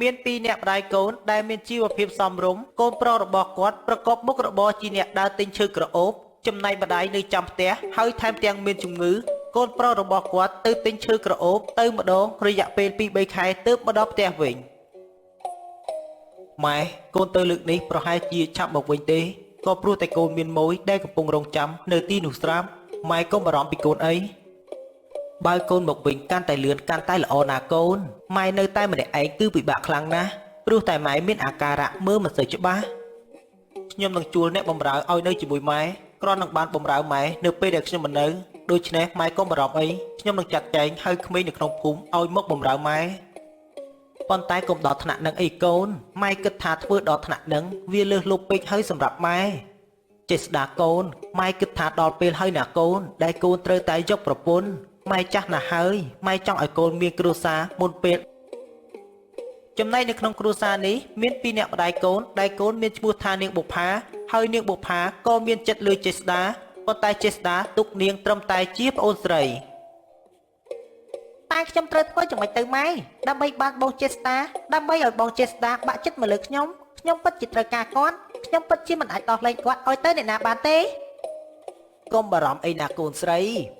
មានពីរអ្នកម្ដាយកូនដែលមានជីវភាពសមរម្យកូនប្រុសរបស់គាត់ប្រកបមុខរបរជាអ្នកដើរទិញឈើក្រអូបចំណែកម្ដាយនៅចាំផ្ទះហើយថែមទាំងមានជំងឺកូនប្រុសរបស់គាត់ទៅទិញឈើក្រអូបទៅម្ដងរយៈពេល2-3ខែទើបមកដល់ផ្ទះវិញម៉ែកូនទៅលើកនេះប្រហែលជាឆាប់មកវិញទេក៏ព្រោះតែកូនមានម៉ួយដែលកំពុងរងចាំនៅទីនោះស្រាប់ម៉ែកុំបារម្ភពីកូនអី បើកូនមកវិញកាន់តែលឿនកាន់តែល្អណាស់កូនម៉ែនៅតែម្នាក់ឯងគឺពិបាកខ្លាំងណាស់ព្រោះតែម៉ែមានអាការៈមើលមិនសូវច្បាស់ខ្ញុំនឹងជួលអ្នកបម្រើឲ្យនៅជាមួយម៉ែគ្រាន់នឹងបានបម្រើម៉ែនៅពេលដែលខ្ញុំមិននៅដូច្នេះម៉ែកុំបារម្ភអីខ្ញុំនឹងចាត់ចែងហៅក្មេងនៅក្នុងភូមិឲ្យមកបម្រើម៉ែប៉ុន្តែកុំដល់ថ្នាក់នឹងអីកូនម៉ែគិតថាធ្វើដល់ថ្នាក់នឹងវាលើសលប់ពេកហើយសម្រាប់ម៉ែចេះស្ដាកូនម៉ែគិតថាដល់ពេលហើយណាកូនដែលកូនត្រូវតែយកប្រពន្ធម៉ែចាស់ណាស់ហើយម៉ែចង់ឲ្យកូនមានគ្រួសារមុនពេលចំណែកនៅក្នុងគ្រួសារនេះមានពីរអ្នកម្ដាយកូនដែលកូនមានឈ្មោះថានាងបុប្ផាហើយនាងបុប្ផាក៏មានចិត្តលើចេស្តាប៉ុន្តែចេស្តាទុកនាងត្រឹមតែជាប្អូនស្រី តែខ្ញុំត្រូវធ្វើយ៉ាងម៉េចទៅម៉ែដើម្បីបានបងចេស្តាដើម្បីឲ្យបងចេស្តាបាក់ចិត្តមកលើខ្ញុំខ្ញុំពិតជាត្រូវការគាត់ខ្ញុំពិតជាមិនអាចដោះលែងគាត់ឲ្យទៅអ្នកណាបានទេ កុំបារម្ភអីណាកូនស្រី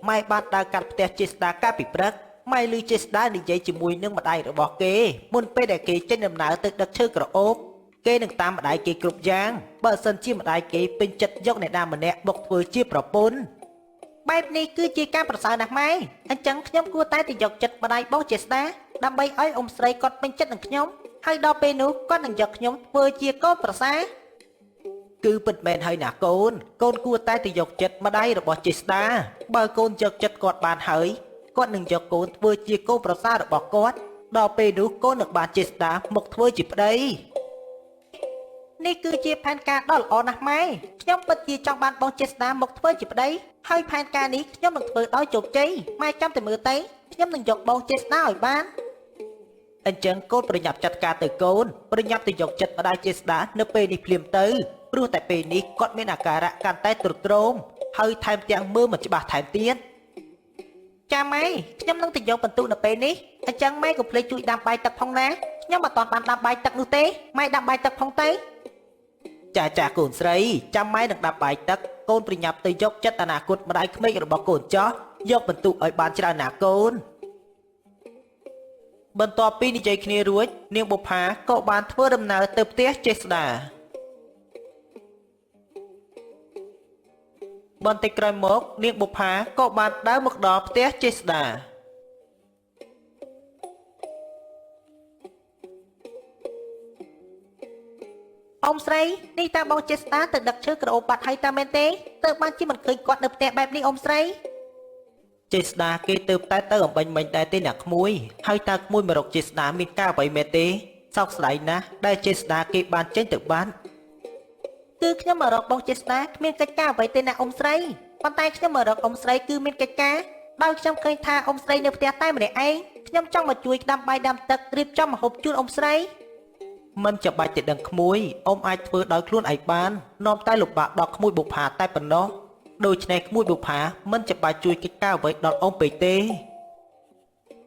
ម៉ែបានដើរកាត់ផ្ទះចេស្តាកាលពីព្រឹកម៉ែឮចេស្តានិយាយជាមួយនឹងម្ដាយរបស់គេមុនពេលដែលគេចេញដំណើរទៅដឹកឈើក្រអូបគេនឹងតាមម្ដាយគេគ្រប់យ៉ាងបើសិនជាម្ដាយគេពេញចិត្តយកអ្នកណាម្នាក់មកធ្វើជាប្រពន្ធ បែបនេះគឺជាការប្រសើរណាស់ម៉ែអញ្ចឹងខ្ញុំគួរតែទៅយកចិត្តម្ដាយបងចេស្តាដើម្បីឲ្យអ៊ំស្រីគាត់ពេញចិត្តនឹងខ្ញុំហើយដល់ពេលនោះគាត់នឹងយកខ្ញុំធ្វើជាកូនប្រសា គឺពិតមែនហើយណាកូនកូនគួរតែទៅយកចិត្តម្ដាយរបស់ចេស្តាបើកូនយកចិត្តគាត់បានហើយគាត់នឹងយកកូនធ្វើជាកូនប្រសាររបស់គាត់ដល់ពេលនោះកូននឹងបានចេស្តាមកធ្វើជាប្តី នេះគឺជាផែនការដ៏ល្អណាស់ម៉ែខ្ញុំពិតជាចង់បានបងចេស្តាមកធ្វើជាប្តីហើយផែនការនេះខ្ញុំនឹងធ្វើដោយជោគជ័យម៉ែចាំតែមើលទៅខ្ញុំនឹងយកបងចេស្តាឲ្យបាន អញ្ចឹងកូនប្រញាប់ចាត់ការទៅកូនប្រញាប់ទៅយកចិត្តម្ដាយចេស្តានៅពេលនេះភ្លាមទៅព្រោះតែពេលនេះគាត់មានអាការៈកាន់តែទ្រុឌទ្រោមហើយថែមទាំងមើលមិនច្បាស់ថែមទៀត ចាម៉ែខ្ញុំនឹងទៅយកបន្ទុកនៅពេលនេះអញ្ចឹងម៉ែកុំភ្លេចជួយដាំបាយទឹកផងណាខ្ញុំមិនទាន់បានដាំបាយទឹកនោះទេម៉ែដាំបាយទឹកផងទៅ ចាចាកូនស្រីចាំម៉ែនឹងដាំបាយទឹកកូនប្រញាប់ទៅយកចិត្តអនាគតម្ដាយក្មេករបស់កូនចោះយកបន្ទុកឲ្យបានច្រើនណាកូនបន្ទាប់ពីនិយាយគ្នារួចនាងបុប្ផាក៏បានធ្វើដំណើរទៅផ្ទះចេស្តាបន្តិចក្រោយមកនាងបុប្ផាក៏បានដើរមកដល់ផ្ទះចេស្តា អ៊ំស្រីនេះតាបងចេស្តាទៅដឹកឈើក្រអូបបាត់ហើយតាមែនទេទៅបានជាមិនឃើញគាត់នៅផ្ទះបែបនេះអ៊ំស្រី ចេស្តាគេទៅតែទៅអំបញ្ញមិញដែរទេអ្នកក្មួយហើយតើក្មួយមករកចេស្តាមានការអ្វីមែនទេសោកស្ដាយណាស់ដែលចេស្តាគេបានចេញទៅបាន គឺខ្ញុំមករកបងចេស្តាគ្មានកិច្ចការអ្វីទេណាអ៊ំស្រីប៉ុន្តែខ្ញុំមករកអ៊ំស្រីគឺមានកិច្ចការដោយខ្ញុំឃើញថាអ៊ំស្រីនៅផ្ទះតែម្នាក់ឯងខ្ញុំចង់មកជួយដាំបាយដាំទឹករៀបចំម្ហូបជូនអ៊ំស្រី មិនចាំបាច់ទៅដឹងក្មួយអ៊ំអាចធ្វើដោយខ្លួនឯងបាននាំតែលំបាកដល់ក្មួយបុប្ផាតែប៉ុណ្ណោះដូច្នេះក្មួយបុប្ផាមិនចាំបាច់ជួយកិច្ចការអ្វីដល់អ៊ំពេកទេ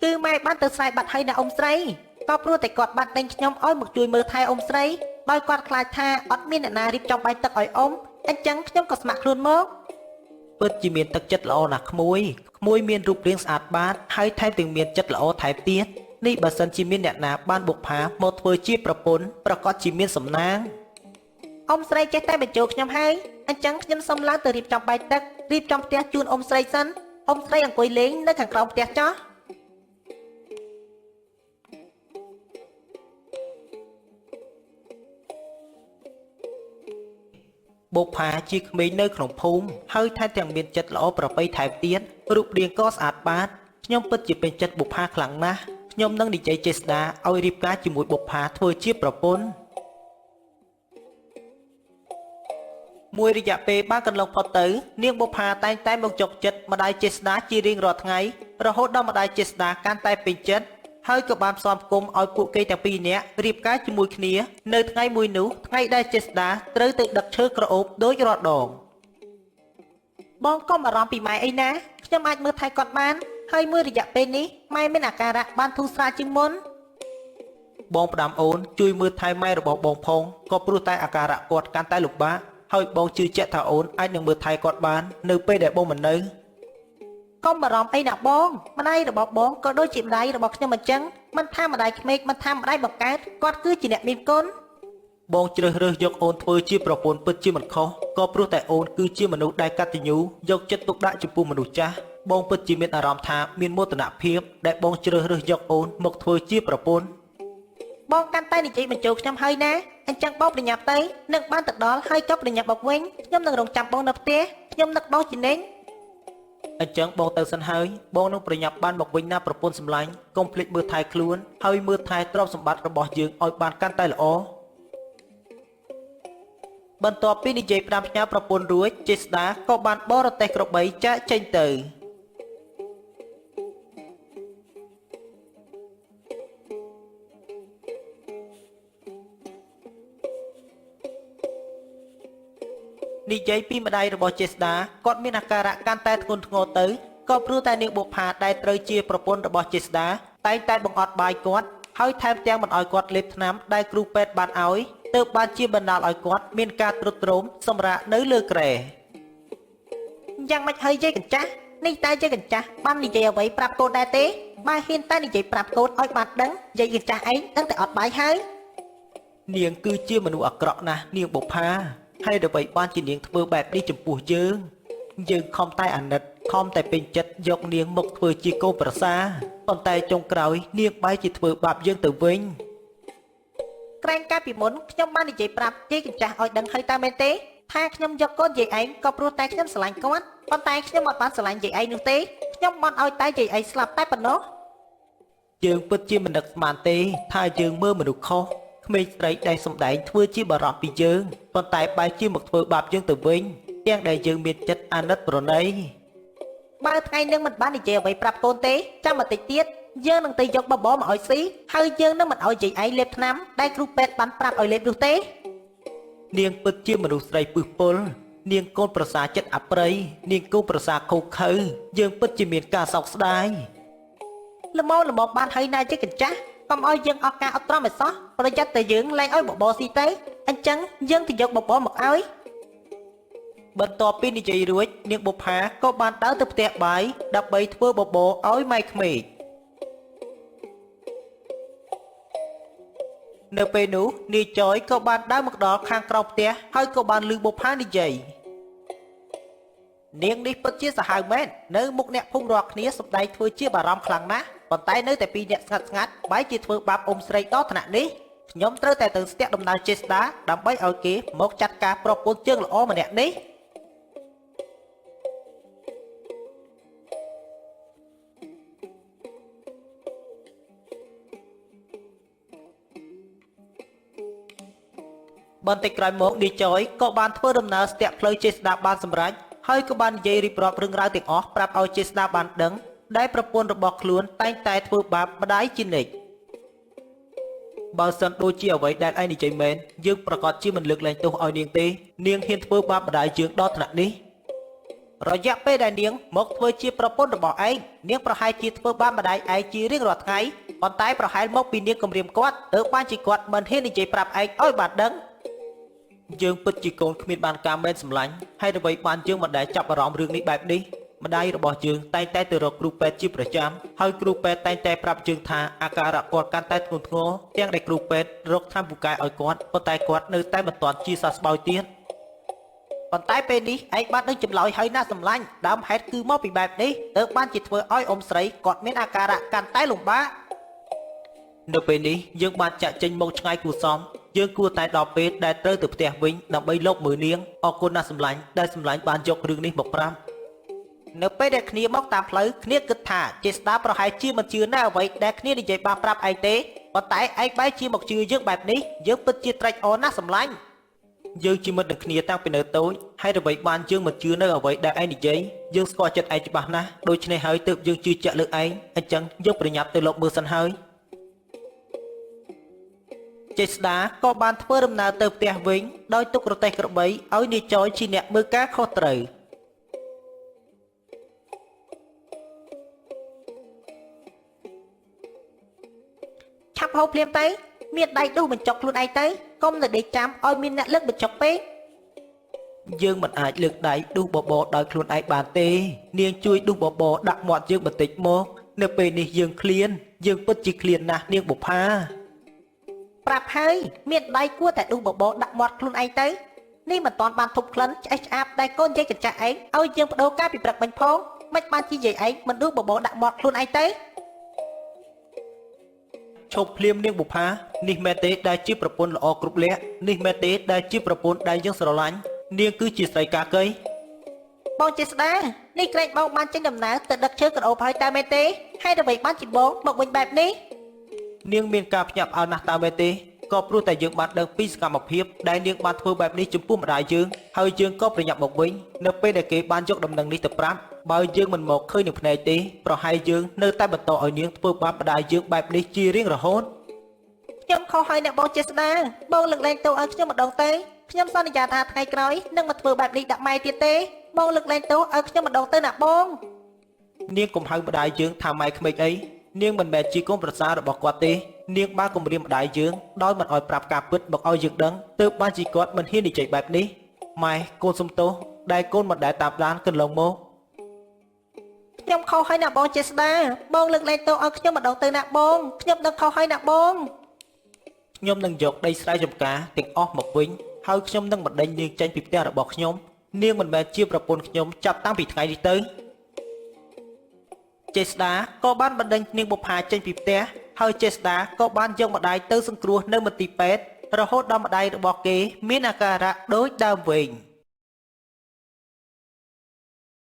គឺម៉ែបានទៅស្រែបាត់ហើយណាអ៊ំស្រីក៏ព្រោះតែគាត់បានដេញខ្ញុំឲ្យមកជួយមើលថែអ៊ំស្រីដោយគាត់ខ្លាចថាអត់មានអ្នកណារៀបចំបាយទឹកឲ្យអ៊ំអញ្ចឹងខ្ញុំក៏ស្ម័គ្រខ្លួនមក ពិតជាមានទឹកចិត្តល្អណាស់ក្មួយក្មួយមានរូបរាងស្អាតបាតហើយថែមទាំងមានចិត្តល្អថែមទៀតនេះបើសិនជាមានអ្នកណាបានបុប្ផាមកធ្វើជាប្រពន្ធប្រកាសជាមានសំណាង អ៊ំស្រីចេះតែបញ្ជោខ្ញុំហើយអញ្ចឹងខ្ញុំសុំឡើងទៅរៀបចំបាយទឹករៀបចំផ្ទះជូនអ៊ំស្រីសិនអ៊ំស្រីអង្គុយលេងនៅខាងក្រោមផ្ទះចោះ បុប្ផាជាក្មេងនៅក្នុងភូមិហើយថែមទាំងមានចិត្តល្អប្រពៃថែមទៀតរូបរាងក៏ស្អាតបាតខ្ញុំពិតជាពេញចិត្តបុប្ផាខ្លាំងណាស់ខ្ញុំនឹងនិយាយចេស្តាឲ្យរៀបការជាមួយបុប្ផាធ្វើជាប្រពន្ធមួយរយៈពេលបានកន្លងផុតទៅនាងបុប្ផាតែងតែមកចុកចិត្តម្ដាយចេស្តាជារៀងរាល់ថ្ងៃរហូតដល់ម្ដាយចេស្តាកាន់តែពេញចិត្តហើយក៏បានផ្សំផ្គុំឲ្យពួកគេទាំងពីរនាក់រៀបការជាមួយគ្នានៅថ្ងៃមួយនោះថ្ងៃដែលចេស្តាត្រូវទៅដឹកឈើក្រអូបដូចរាល់ដង បងកុំបារម្ភពីម៉ែអីណាខ្ញុំអាចមើលថែគាត់បានហើយមួយរយៈពេលនេះម៉ែមានអាការៈបានធូរស្រាលជាងមុន បងផ្ដាំអូនជួយមើលថែម៉ែរបស់បងផងក៏ព្រោះតែអាការៈគាត់កាន់តែលំបាកហើយបងជឿជាក់ថាអូនអាចនឹងមើលថែគាត់បាននៅពេលដែលបងមិននៅ កុំបារម្ភអីណាបងម្ដាយរបស់បងក៏ដូចជាម្ដាយរបស់ខ្ញុំអញ្ចឹងមិនថាម្ដាយក្មេកមិនថាម្ដាយបង្កើតគាត់គឺជាអ្នកមានគុណ បងជ្រើសរើសយកអូនធ្វើជាប្រពន្ធពិតជាមិនខុសក៏ព្រោះតែអូនគឺជាមនុស្សដែលកតញ្ញូយកចិត្តទុកដាក់ចំពោះមនុស្សចាស់បងពិតជាមានអារម្មណ៍ថាមានមោទនភាពដែលបងជ្រើសរើសយកអូនមកធ្វើជាប្រពន្ធ បងកាន់តែនិយាយបញ្ជោខ្ញុំហើយណាអញ្ចឹងបងប្រញាប់ទៅនឹងបានទៅដល់ហើយក៏ប្រញាប់មកវិញខ្ញុំនឹងរងចាំបងនៅផ្ទះខ្ញុំនឹកបងជានិញ អញ្ចឹងបងទៅសិនហើយបងនឹងប្រញាប់បានមកវិញណាប្រពន្ធសម្លាញ់កុំភ្លេចមើលថែខ្លួនហើយមើលថែទ្រព្យសម្បត្តិរបស់យើងឲ្យបានកាន់តែល្អបន្ទាប់ពីនិយាយផ្ដាំផ្ញើប្រពន្ធរួចចេស្តាក៏បានបរទេះក្របីចាកចេញទៅ និយាយពីម្ដាយរបស់ចេស្តាគាត់មានអាការៈកាន់តែធ្ងន់ធ្ងរទៅក៏ព្រោះតែនាងបុប្ផាដែលត្រូវជាប្រពន្ធរបស់ចេស្តាតែងតែបង្អត់បាយគាត់ហើយថែមទាំងមិនឲ្យគាត់លេបថ្នាំដែលគ្រូពេទ្យបានឲ្យទើបបានជាបណ្ដាលឲ្យគាត់មានការទ្រុឌទ្រោមសម្រាកនៅលើគ្រែ យ៉ាងម៉េចហើយយាយកញ្ចាស់នេះតែយាយកញ្ចាស់បាននិយាយអ្វីប្រាប់កូនដែរទេបើហ៊ានតែនិយាយប្រាប់កូនឲ្យបានដឹងយាយកញ្ចាស់ឯងដឹងតែអត់បាយហើយ នាងគឺជាមនុស្សអាក្រក់ណាស់នាងបុប្ផាហើយអ្វីបានជានាងធ្វើបែបនេះចំពោះយើងយើងខំតែអាណិតខំតែពេញចិត្តយកនាងមកធ្វើជាកូនប្រសាប៉ុន្តែចុងក្រោយនាងបែរជាធ្វើបាបយើងទៅវិញ ក្រែងកាលពីមុនខ្ញុំបាននិយាយប្រាប់យាយកញ្ចាស់ឲ្យដឹងហើយតើមែនទេថាខ្ញុំយកកូនយាយឯងក៏ព្រោះតែខ្ញុំស្រឡាញ់គាត់ប៉ុន្តែខ្ញុំអត់បានស្រឡាញ់យាយឯងនោះទេខ្ញុំបានឲ្យតែយាយឯងស្លាប់តែប៉ុណ្ណោះ យើងពិតជាមិននឹកស្មានទេថាយើងមើលមនុស្សខុសក្មេងស្រីដែលសម្ដែងធ្វើជាបារម្ភពីយើងប៉ុន្តែបែរជាមកធ្វើបាបយើងទៅវិញទាំងដែលយើងមានចិត្តអាណិតប្រណី បើថ្ងៃនឹងមិនបាននិយាយអ្វីប្រាប់កូនទេចាំបន្តិចទៀតយើងនឹងទៅយកបបរមកឲ្យស៊ីហើយយើងនឹងមិនឲ្យយាយឯងលេបថ្នាំដែលគ្រូពេទ្យបានប្រាប់ឲ្យលេបនោះទេ នាងពិតជាមនុស្សស្រីពឹសពុលនាងកូនប្រសាចិត្តអប្រិយនាងកូនប្រសាខូខើយើងពិតជាមានការសោកស្ដាយ ល្មមល្មមបានហើយណាយាយកញ្ចាស់កុំឲ្យយើងអស់ការអត់ទ្រាំឲ្យសោះប្រយ័ត្នតែយើងលែងឲ្យបបរស៊ីទៅអញ្ចឹងយើងទៅយកបបរមកឲ្យ បន្ទាប់ពីនិយាយរួចនាងបុប្ផាក៏បានដើរទៅផ្ទះបាយដើម្បីធ្វើបបរឲ្យម៉ែក្មេកនៅពេលនោះនាយចយក៏បានដើរមកដល់ខាងក្រៅផ្ទះហើយក៏បានឮបុប្ផានិយាយនាងនេះពិតជាសាហាវមែននៅមុខអ្នកភូមិរាល់គ្នាសម្ដែងធ្វើជាបារម្ភខ្លាំងណាស់ប៉ុន្តែនៅតែពីរអ្នកស្ងាត់ស្ងាត់បែរជាធ្វើបាបអ៊ំស្រីដល់ថ្នាក់នេះខ្ញុំត្រូវតែទៅស្ទាក់ដំណើរចេស្តាដើម្បីឲ្យគេមកចាត់ការប្រពន្ធជើងល្អម្នាក់នេះ បន្តិចក្រោយមកនាយចយក៏បានធ្វើដំណើរស្ទាក់ផ្លូវចេស្តាបានសម្រេចហើយក៏បាននិយាយរៀបរាប់រឿងរ៉ាវទាំងអស់ប្រាប់ឲ្យចេស្តាបានដឹងដែលប្រពន្ធរបស់ខ្លួនតែងតែធ្វើបាបម្ដាយជានិច្ចបើសិនដូចជាអ្វីដែលឯងនិយាយមែនយើងប្រកាសជាមិនលើកលែងទោសឲ្យនាងទេនាងហ៊ានធ្វើបាបម្ដាយយើងដល់ថ្នាក់នេះរយៈពេលដែលនាងមកធ្វើជាប្រពន្ធរបស់ឯងនាងប្រហែលជាធ្វើបាបម្ដាយឯងជារៀងរាល់ថ្ងៃប៉ុន្តែប្រហែលមកពីនាងគំរាមគាត់ទើបបានជាគាត់មិនហ៊ាននិយាយប្រាប់ឯងឲ្យបានដឹង យើងពិតជាកូនគ្មានបានការមែនសម្លាញ់ហើយអ្វីបានយើងមិនដែលចាប់អារម្មណ៍រឿងនេះបែបនេះម្ដាយរបស់យើងតែងតែទៅរកគ្រូពេទ្យជាប្រចាំហើយគ្រូពេទ្យតែងតែប្រាប់យើងថាអាការៈគាត់កាន់តែធ្ងន់ធ្ងរទាំងដែលគ្រូពេទ្យរកថ្នាំពូកែឲ្យគាត់ប៉ុន្តែគាត់នៅតែមិនទាន់ជាសះស្បើយទៀត ប៉ុន្តែពេលនេះឯងបានដឹងចម្លើយហើយណាសម្លាញ់ដើមហេតុគឺមកពីបែបនេះទើបបានជាធ្វើឲ្យអ៊ំស្រីគាត់មានអាការៈកាន់តែលំបាក នៅពេលនេះយើងបានចាក់ចេញមកឆ្ងាយគួរសមយើងគួរតែដល់ពេលដែលត្រូវទៅផ្ទះវិញដើម្បីលបមើលនាងអរគុណណាស់សម្លាញ់ដែលសម្លាញ់បានយករឿងនេះមកប្រាប់ នៅពេលដែលគ្នាមកតាមផ្លូវគ្នាគិតថាចេស្តាប្រហែលជាមិនជឿណាអ្វីដែលគ្នានិយាយបានប្រាប់ឯងទេប៉ុន្តែឯងបែរជាមកជឿយើងបែបនេះយើងពិតជាត្រេកអរណាស់សម្លាញ់ យើងជាមិត្តនឹងគ្នាតាំងពីនៅតូចហើយអ្វីបានយើងមិនជឿនៅអ្វីដែលឯងនិយាយយើងស្គាល់ចិត្តឯងច្បាស់ណាស់ដូច្នេះហើយទើបយើងជឿជាក់លើឯងអញ្ចឹងយើងប្រញាប់ទៅលបមើលសិនហើយ ចេស្តាក៏បានធ្វើដំណើរទៅផ្ទះវិញដោយទុករទេះក្របីឲ្យនាយចយជាអ្នកមើលការខុសត្រូវឆាប់ហូប បភ្លាមទៅមានដៃដុសបញ្ចុកខ្លួនឯងទៅកុំនៅដេកចាំឲ្យមានអ្នកលើកបញ្ចុកពេក យើងមិនអាចលើកដៃដុសបបរដោយខ្លួនឯងបានទេ នាងជួយដុសបបរដាក់មាត់យើងបន្តិចមក នៅពេលនេះយើងឃ្លានយើងពិតជាឃ្លានណាស់នាងបុប្ផា ប្រាប់ហើយមានដៃគួរតែដុសបបរដាក់មាត់ខ្លួនឯងទៅនេះមិនទាន់បានធប់ក្លិនឆ្អេះឆ្អាបដែលកូនយាយកញ្ចាស់ឯងឲ្យយើងបដូរកាលពីព្រឹកមិញផងមិនបានជាយាយឯងមិនដុសបបរដាក់មាត់ខ្លួនឯងទៅ ឈប់ភ្លាមនាងបុប្ផានេះមែនទេដែលជាប្រពន្ធល្អគ្រប់លក្ខណ៍នេះមែនទេដែលជាប្រពន្ធដែលយើងស្រឡាញ់នាងគឺជាស្រីកាកី បងចេស្តានេះក្រែងបងបានចេញដំណើរទៅដឹកឈើក្រអូបហើយតើមែនទេហេតុអ្វីបានជាបងមកវិញបែបនេះ នាងមានការភ្ញាក់ផ្អើលណាស់តើមែនទេក៏ព្រោះតែយើងបានដឹងពីសកម្មភាពដែលនាងបានធ្វើបែបនេះចំពោះម្ដាយយើងហើយយើងក៏ប្រញាប់មកវិញនៅពេលដែលគេបានយកដំណឹងនេះទៅប្រាប់បើយើងមិនមកឃើញនឹងភ្នែកទេប្រហែលយើងនៅតែបន្តឲ្យនាងធ្វើបាបម្ដាយយើងបែបនេះជារៀងរហូត ខ្ញុំខុសហើយអ្នកបងចេស្តាបងលើកលែងទោសឲ្យខ្ញុំម្ដងទៅខ្ញុំសន្យាថាថ្ងៃក្រោយនឹងមិនធ្វើបែបនេះដាក់ម៉ែទៀតទេបងលើកលែងទោសឲ្យខ្ញុំម្ដងទៅណាបង នាងកុំហៅម្ដាយយើងថាម៉ែក្មេកអីនាងមិនមែនជាកូនប្រសាររបស់គាត់ទេនាងបានគំរាមម្ដាយយើងដោយមិនឲ្យប្រាប់ការពិតមកឲ្យយើងដឹងទើបបានជាគាត់មិនហ៊ាននិយាយបែបនេះម៉ែកូនសុំទោសដែលកូនមិនដែលតាមដានកន្លងមក ខ្ញុំខុសហើយណាបងចេស្តាបងលើកលែងទោសឲ្យខ្ញុំម្ដងទៅណាបងខ្ញុំដឹងខុសហើយណាបង ខ្ញុំនឹងយកដីស្រែចម្ការទាំងអស់មកវិញហើយខ្ញុំនឹងបណ្ដេញនាងចេញពីផ្ទះរបស់ខ្ញុំនាងមិនមែនជាប្រពន្ធខ្ញុំចាប់តាំងពីថ្ងៃនេះទៅចេស្តាក៏បានបណ្ដេញនាងបុប្ផាចេញពីផ្ទះហើយចេស្តាក៏បានយកម្ដាយទៅសង្គ្រោះនៅមន្ទីរពេទ្យរហូតដល់ម្ដាយរបស់គេមានអាការៈដូចដើមវិញ។